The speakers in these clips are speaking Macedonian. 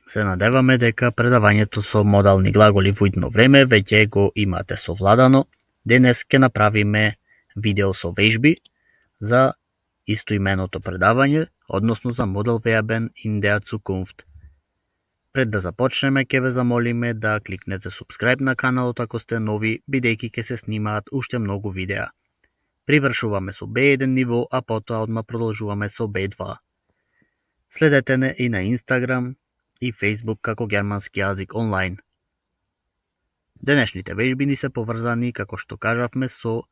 Се надеваме дека предавањето со модални глаголи во идно време веќе го имате совладано. Денес ќе направиме видео со вежби за истоименото предавање, односно за Modelverben in der Zukunft. Пред да започнеме, ќе ве замолиме да кликнете subscribe на каналот ако сте нови, бидејќи ќе се снимаат уште многу видеа. Привршуваме со B1 ниво, а потоа одма продолжуваме со B2. Следете не и на Instagram и Facebook како германски јазик онлайн. Денешните вежби ни се поврзани, како што кажавме, со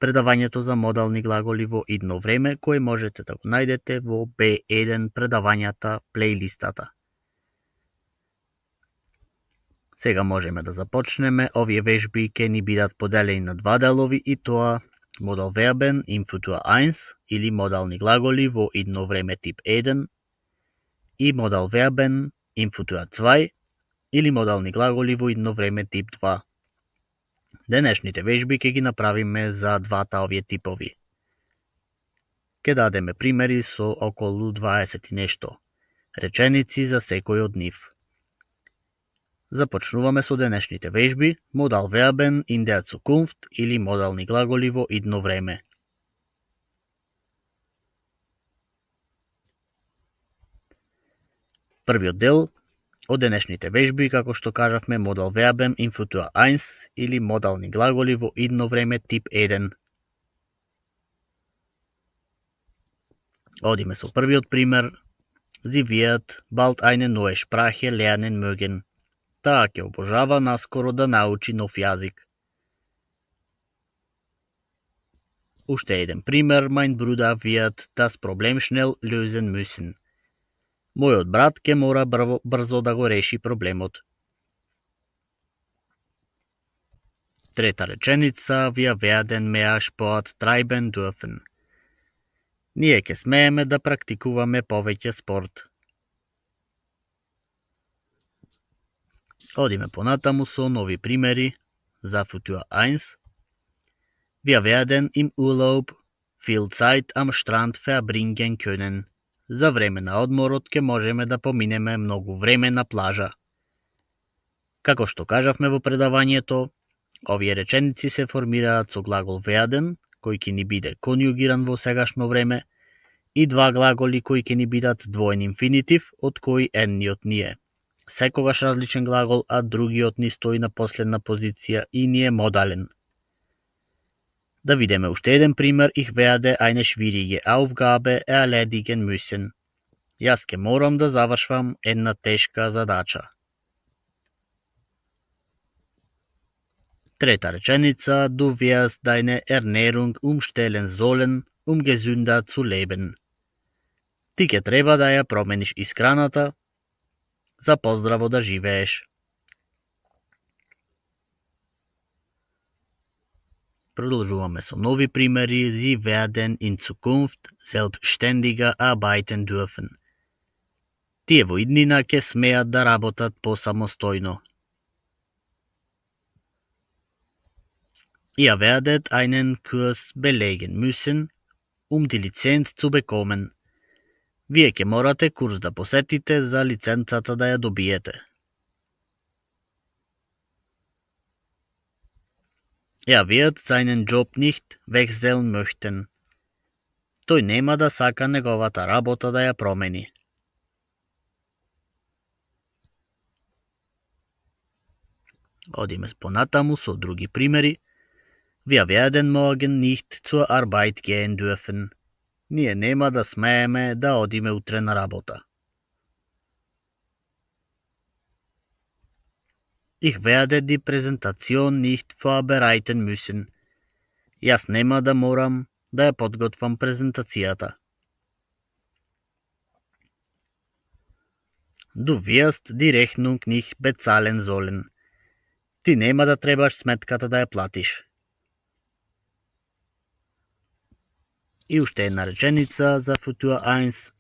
предавањето за модални глаголи во идно време, кој можете да го најдете во B1 предавањата плейлистата. Сега можеме да започнеме. Овие вежби ќе ни бидат поделени на два делови и тоа Modelverben im Futur 1 или модални глаголи во идно време тип 1 и Modelverben im Futur 2 или модални глаголи во идно време тип 2. Денешните вежби ќе ги направиме за двата овие типови. Ќе дадеме примери со околу 20 и нешто реченици за секој од нив. Започнуваме со денешните вежби Modelverben in der Zukunft или модални глаголи во идно време. Првиот дел од денешните вежби, како што кажавме, Modelverben im Futur 1 или модални глаголи во идно време тип 1. Одиме со првиот пример. Sie wird bald eine neue Sprache lernen mögen. Таа ќе обожава наскоро да научи нов јазик. Уште еден пример. Mein Bruder wird das Problem schnell lösen müssen. Мојот брат ќе мора брзо да го реши проблемот. Трета реченица. Wir werden mehr Sport treiben dürfen. Ние ќе смееме да практикуваме повеќе спорт. Одиме понатаму со нови примери за Futur 1. Wir werden im Urlaub viel Zeit am Strand verbringen können. За време на одморот ќе можеме да поминеме многу време на плажа. Како што кажавме во предавањето, овие реченици се формираат со глагол werden, кој ќе ни биде конјугиран во сегашно време, и два глаголи кои ќе ни бидат двоен инфинитив, од кои едниот ни е секогаш различен глагол, а другиот ни стои на последна позиција и ни е модален. Да видиме уште еден пример. Ich werde eine schwierige Aufgabe erledigen müssen. Јас ќе морам да завршвам една тешка задача. Трета реченица. Du wirst deine Ernährung umstellen sollen, gesünder zu leben. Ти ќе треба да ја промениш исхраната за поздраво да живееш. Продолжуваме со нови примери. Sie werden in Zukunft selbstständiger arbeiten dürfen. Тие во иднина ќе смеат да работат посамостојно. Ihr werdet einen Kurs belegen müssen, die Lizenz zu bekommen. Вие ќе морате курс да посетите за лиценцата да ја добиете. Wird seinen Job nicht wechseln möchten. Тој нема да сака неговата работа да ја промени. Одиме понатаму со други примери. Wir werden morgen nicht zur Arbeit gehen dürfen. Ние нема да смееме да одиме утре на работа. Ich werde die Präsentation nicht vorbereiten müssen. Јас нема да морам да ја подготвам презентацијата. Du wirst die Rechnung nicht bezahlen sollen. Ти нема да требаш сметката да ја платиш. И уште една реченица за Futur 1.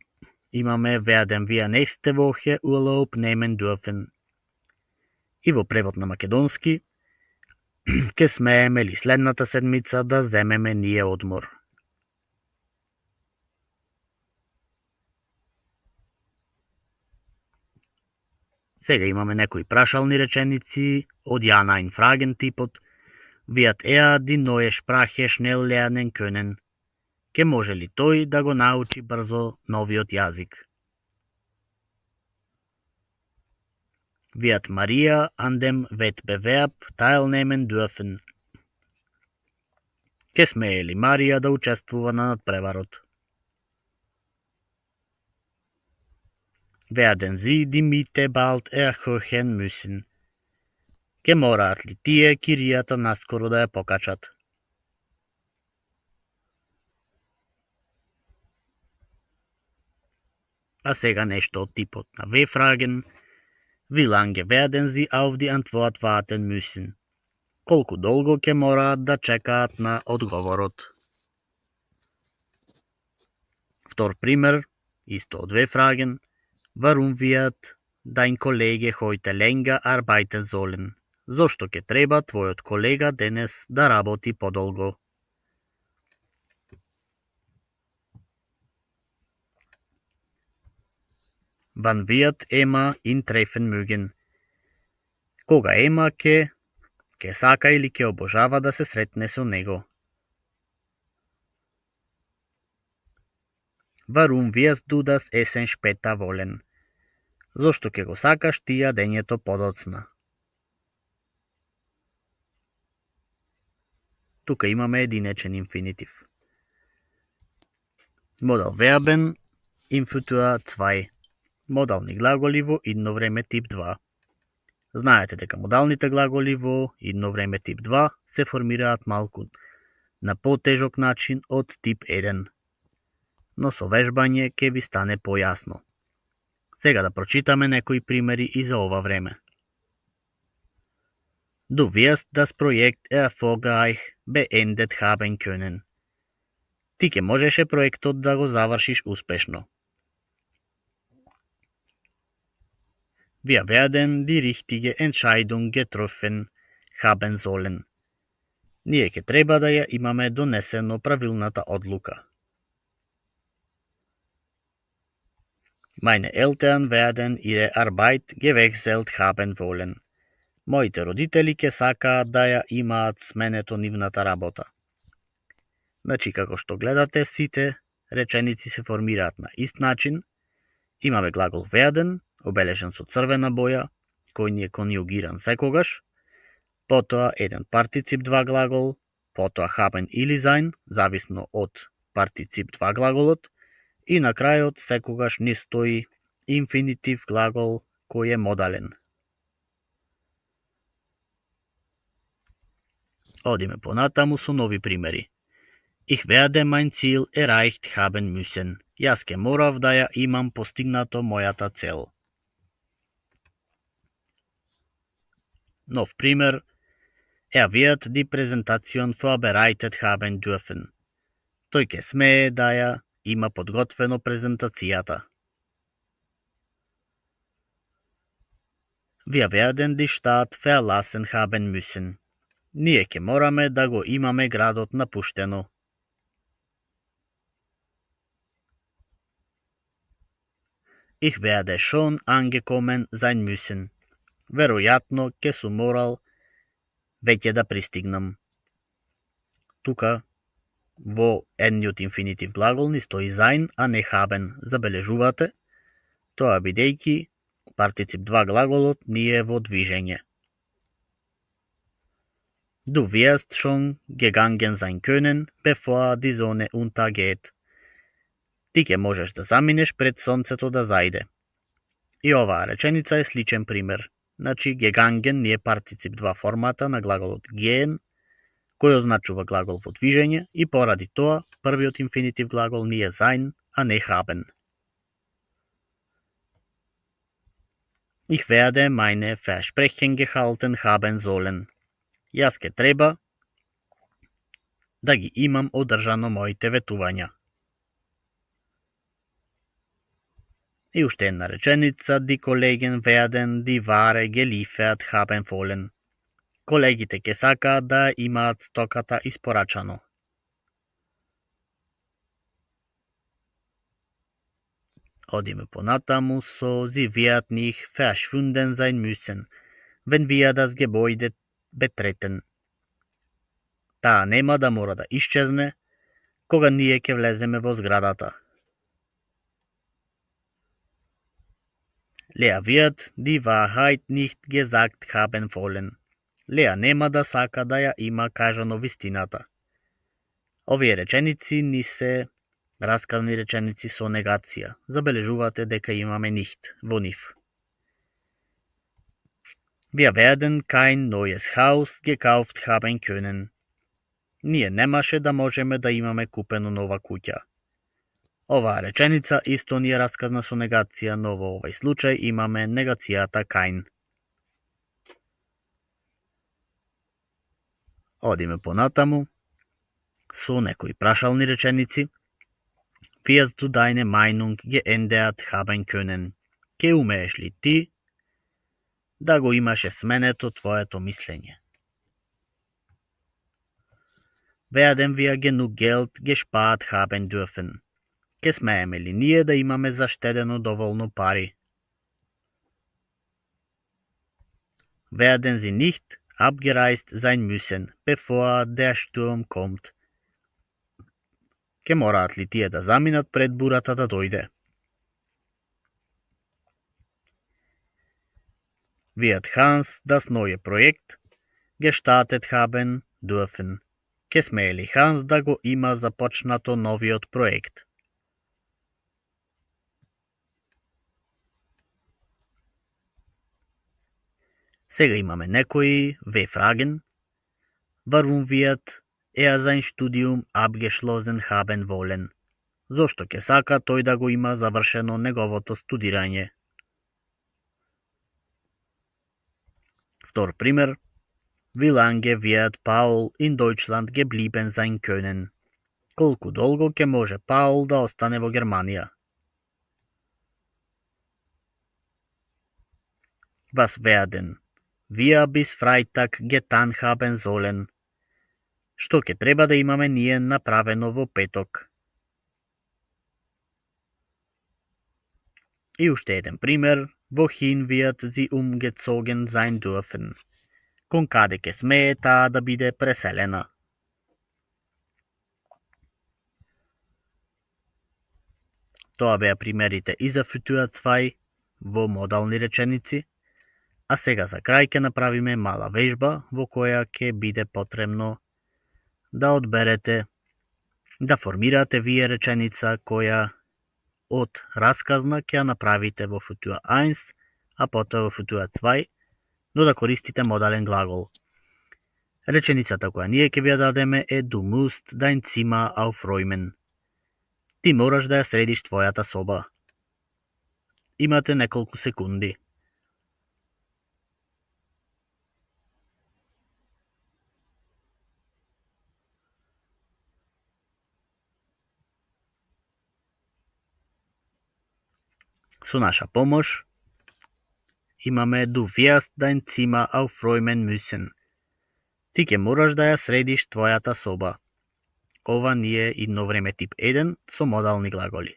Имаме werden wir nächste Woche Urlaub nehmen dürfen. И во превод на македонски, ке смееме ли следната седмица да земеме ние одмор. Сега имаме некои прашални реченици од ja nein fragen типот. Wird die neue Sprache schnell lernen können? Ке може ли тој да го научи брзо новиот јазик? Wird Maria an dem Wettbewerb teilnehmen dürfen? Ке смее ли Марија да учествува на надпреварот? Werden sie die Miete bald erhöhen müssen? Ке мораат ли тие киријата наскоро да ја покачат? А сега нешто од типот на W-Fragen. Wie lange werden sie auf die Antwort warten müssen? Колку долго ке мораат да чекаат на одговорот? Втор пример, исто од W-Fragen. Warum wird dein Kollege heute länger arbeiten sollen? Зошто ке треба твојот колега денес да работи подолго? Wann wird Emma ihn treffen mögen? Кога Ема ке сака или ке обожава да се сретне со него? Warum wirst du das Essen später wollen? Зошто ке го сакаш ти јадењето подоцна? Тука имаме единечен инфинитив. Модал Verben im Futur 2. Модални глаголи во идно време тип 2. Знаете дека модалните глаголи во идно време тип 2 се формираат малку на потежок начин од тип 1. Но со вежбање ќе ви стане појасно. Сега да прочитаме некои примери и за ова време. Du wirst das Projekt erfolgreich beendet haben können. Ти ќе можеше проектот да го завршиш успешно. Wir werden die richtige Entscheidung getroffen haben sollen. Ние ќе треба да ја имаме донесено правилната одлука. Meine Eltern werden ihre Arbeit gewechselt haben wollen. Моите родители ќе сакаат да ја имаат сменето нивната работа. Значи, како што гледате, сите реченици се формираат на ист начин. Имаме глагол werden, обележен со црвена боја, кој ни е конјугиран секогаш, потоа еден партицип 2 глагол, потоа haben или sein, зависно од партицип 2 глаголот, и на крајот секогаш ни стои инфинитив глагол кој е модален. Одиме понатаму со нови примери. Ich werde mein Ziel erreicht haben müssen. Јас ке морав да ја имам постигнато мојата цел. Нов пример. Wird die Präsentation vorbereitet haben dürfen. Тој ке смее да ја има подготвено презентацијата. Wir werden die Stadt verlassen haben müssen. Ние ке мораме да го имаме градот напуштено. Ich werde schon angekommen sein müssen. Веројатно ке сум морал веќе да пристигнам. Тука во едниот инфинитив глагол ни стои sein, а не haben. Забележувате, тоа бидејќи партицип 2 глаголот ни е во движење. Du wirst schon gegangen sein können, bevor die Sonne untergeht. Ти ке можеш да заминеш пред сонцето да зајде. И оваа реченица е сличен пример. Значи, gegangen ни е партицип 2 формата на глаголот gehen, кој означува глагол во движење, и поради тоа, првиот инфинитив глагол ни е sein, а не haben. Ich werde meine Versprechen gehalten haben sollen. Јас ке треба да ги имам одржано моите ветувања. И уште една реченица, die Kollegen werden die Ware geliefert haben wollen. Колегите ке сакаат да имаат стоката испорачано. Одиме понатаму so sie wird nicht verschwunden sein müssen, wenn wir das Gebäude betreten. Таа нема да мора да исчезне кога ние ќе влеземе во зградата. Lea wird die Wahrheit nicht gesagt haben wollen. Леа нема да сака да ја има кажано вистината. Овие реченици ни се расказни реченици со негација. Забележувате дека имаме нихт во нив. Wir werden kein neues Haus gekauft haben können. Ние немаше да можеме да имаме купено нова куќа. Оваа реченица исто ни е расказна со негација, но во овој случај имаме негацијата kein. Одиме понатаму со некои прашални реченици. Wirst du deine Meinung geändert haben können? Ке умееш ли ти да го имаше сменето твоето мислење? Werden wir genug Geld gespart haben dürfen? Ке смееме ли ние да имаме заштедено доволно пари? Werden sie nicht abgereist sein müssen, bevor der Sturm kommt? Ке мораат ли тие да заминат пред бурата да дојде? Wird Hans das neue Projekt gestartet haben dürfen? Ке смее ли Ханс да го има започнато новиот проект? Сега имаме некои V-Fragen. Warum wird sein Studium abgeschlossen haben wollen? Зошто ќе сака тој да го има завршено неговото студирање? Втор пример. Wie lange wird Paul in Deutschland geblieben sein können? Колку долго ќе може Паул да остане во Германија? Was werden wir bis Freitag getan haben sollen? Што ќе треба да имаме ние направено во петок? И уште еден пример. Wohin wird sie umgezogen sein dürfen? Кон каде ќе смее таа да биде преселена? Тоа беа примерите и за Futur 2 во модални реченици, а сега за крај ќе направиме мала вежба во која ќе биде потребно да одберете, да формирате вие реченица која од расказна ќе ја направите во Futur 1, а потоа во Futur 2, но да користите модален глагол. Реченицата која ние ќе ви ја дадеме е Du musst dein Zimmer aufräumen. Ти мораш да ја средиш твојата соба. Имате неколку секунди. Со наша помош имаме Du wirst dein Zimmer aufräumen müssen. Ти ќе мораш да ја средиш твојата соба. Ова ни е идно време тип 1 со модални глаголи.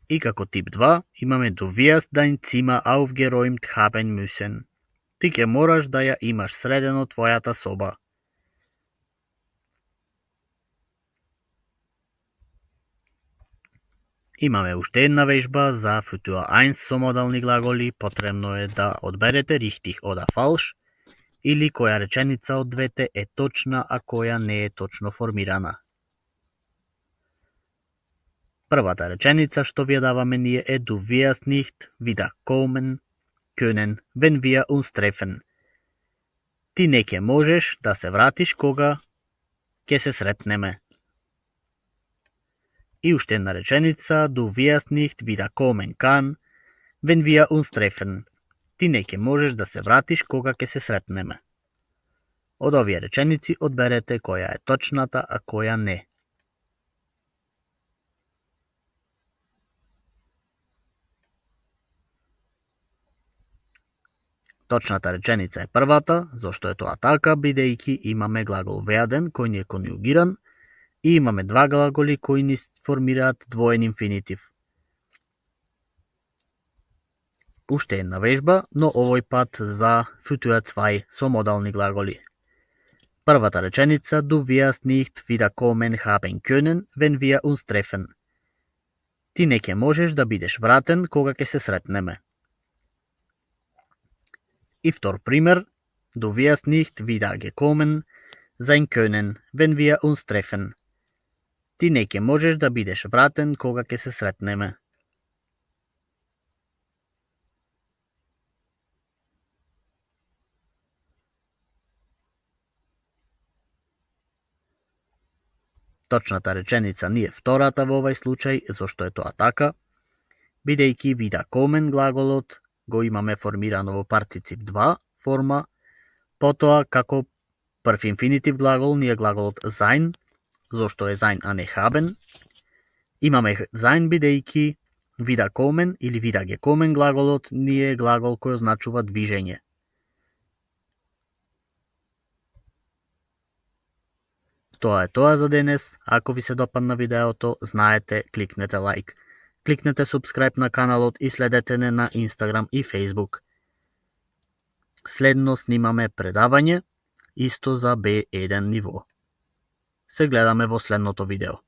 И како тип 2 имаме Du wirst dein Zimmer aufgeräumt haben müssen. Ти ќе мораш да ја имаш средено твојата соба. Имаме уште една вежба за Futur 1 со модални глаголи. Потребно е да одберете richtig oder falsch, или која реченица од двете е точна, а која не е точно формирана. Првата реченица што ви ја даваме ние е Du wirst nicht wiederkommen können, wenn wir uns treffen. Ти не ќе можеш да се вратиш кога ќе се сретнеме. И уште една реченица Du wirst nicht wiederkommen kann, wenn wir uns treffen. Ти не ќе можеш да се вратиш кога ќе се сретнеме. Од овие реченици одберете која е точната, а која не. Точната реченица е првата. Зошто е тоа така? Бидејќи имаме глагол werden кој ни е конјугиран И имаме два глаголи кои ни формираат двоен инфинитив. Уште една вежба, но овој пат за futur 2 со модални глаголи. Првата реченица: Du wirst nicht wiederkommen haben können, wenn wir uns treffen. Ти не ќе можеш да бидеш вратен кога ќе се сретнеме. И втор пример: Du wirst nicht wiedergekommen sein können, wenn wir uns treffen. Ти не ќе можеш да бидеш вратен кога ќе се сретнеме. Точната реченица не е втората во овој случај. Зошто е тоа така? Бидејќи wiederkommen глаголот го имаме формирано во партицип 2 форма, потоа како прв инфинитив глагол ни е глаголот sein. Зошто е sein, а не haben? Имаме sein бидејќи wiederkommen или wiedergekommen глаголот ни е глагол кој означува движење. Тоа е тоа за денес. Ако ви се допадна видеото, знаете, кликнете лайк. Кликнете subscribe на каналот и следете не на Instagram и Facebook. Следно снимаме предавање, исто за B1 ниво. Се гледаме во следното видео.